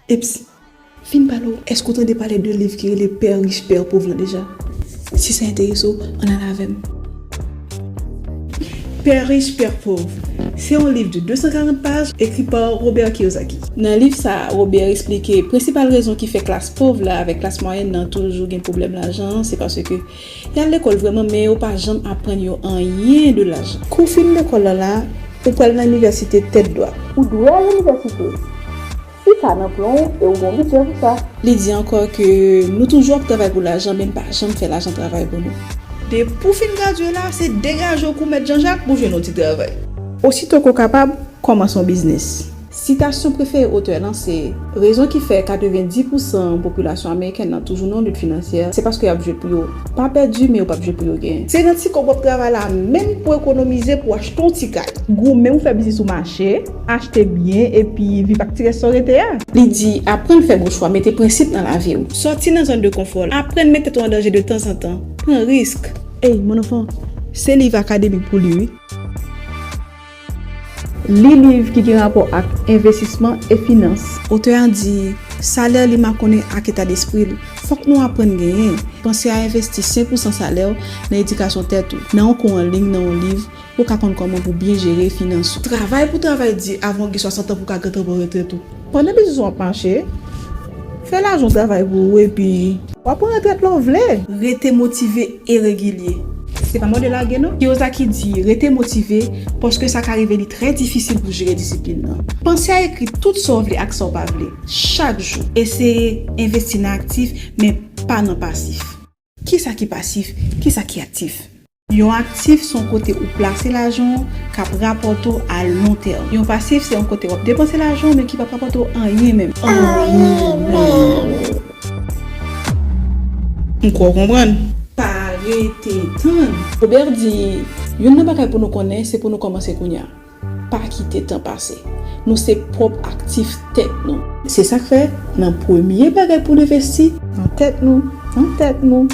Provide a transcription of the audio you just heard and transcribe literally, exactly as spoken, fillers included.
Eps, fin pale w, èske w tande pale de liv ki rele Père riche, Père pauvre lan deja? Si sa enterese w, ann ale avè m. Père riche, Père pauvre. Se yon liv de de san karant paj, ekri pa Robert Kiyosaki. Nan liv sa a, Robert eksplike prensipal rezon ki fè klas pòv la avèk klas mwayèn nan toujou gen pwoblèm lajan, se paske y al lekòl vrèman, men yo pa janm aprann yo anyen de lajan. Kou w fin lekòl la la, ou pral nan inivèsite tèt dwat. Ou dwe al inivèsite. Si sa nan plan w e ou gen yon bidjè pou sa. Li di ankò ke nou toujou ap travay pou lajan, men n pa janm fè lajan travay pou nou. Depi w fin gradye la, se degaje w kou mèt Janjak pou w jwenn yon ti travay. Osito ke w kapab, kòmanse yon biznis. Sitasyon prefere otè lan se: rezon ki fè katrevenndis pousan popilasyon amerikèn nan toujou nan yon lit finansyè, se paske y ap jwe pou yo pa pèdi, men yo p ap jwe pou yo genyen. Se nan ti kòb w ap travay la menm pou ekonomize pou w achte yon ti kay. Goumen pou fè biznis ou mache, achte byen, epi viv ak ti rès sa w rete a. Li di, aprann fè bon chwa, mete prensip nan lavi w. Sòti nan zòn de konfò w, aprann met tèt ou an danje de tanzantan, pran risk. Ey, mon enfant, se liv akademik pou li, wi. Li liv ki gen rapò ak envestisman e finans. Otè a di, salè li makonnen ak eta despri l. Fòk nou aprann genyen. Panse a envesti senk pousan salè w nan edikasyon tèt ou, nan yon kou an liy, nan yon liv, pou w ka konn kòman pou byen jere finans ou. Travay pou travay di avan w gen swasant an pou w ka gentan pran retrèt ou. Pandan biznis ou ap mache, fè lajan w travay pou ou epi w ap pran retrèt lè w vle. Rete motive e regilye. Se pa mòde lage non. Kiyosaki di rete motive paske sa ka rive li trè difisil pou jere disiplin nan. Panse a ekri tout sa w vle ak sa w pa vle chak jou. Eseye envesti nan aktif, men pa nan pasif. Kisa ki pasif? Kisa ki aktif? Yon aktif se yon kote ou plase lajan w k ap rapòte w a lon tèm. Yon pasif se yon kote w ap depanse lajan w men ki p ap rapòte w anyen menm. Anyen menm. M kwè w konprann. Pa rete tann. Robert di, youn nan bagay pou nou konnen, se pou nou kòmanse kounye a. Pa kite tan pase. Nou se pwòp aktif tèt nou. Se sa k fè, nan premye bagay pou n envesti, nan tèt nou, nan tèt nou,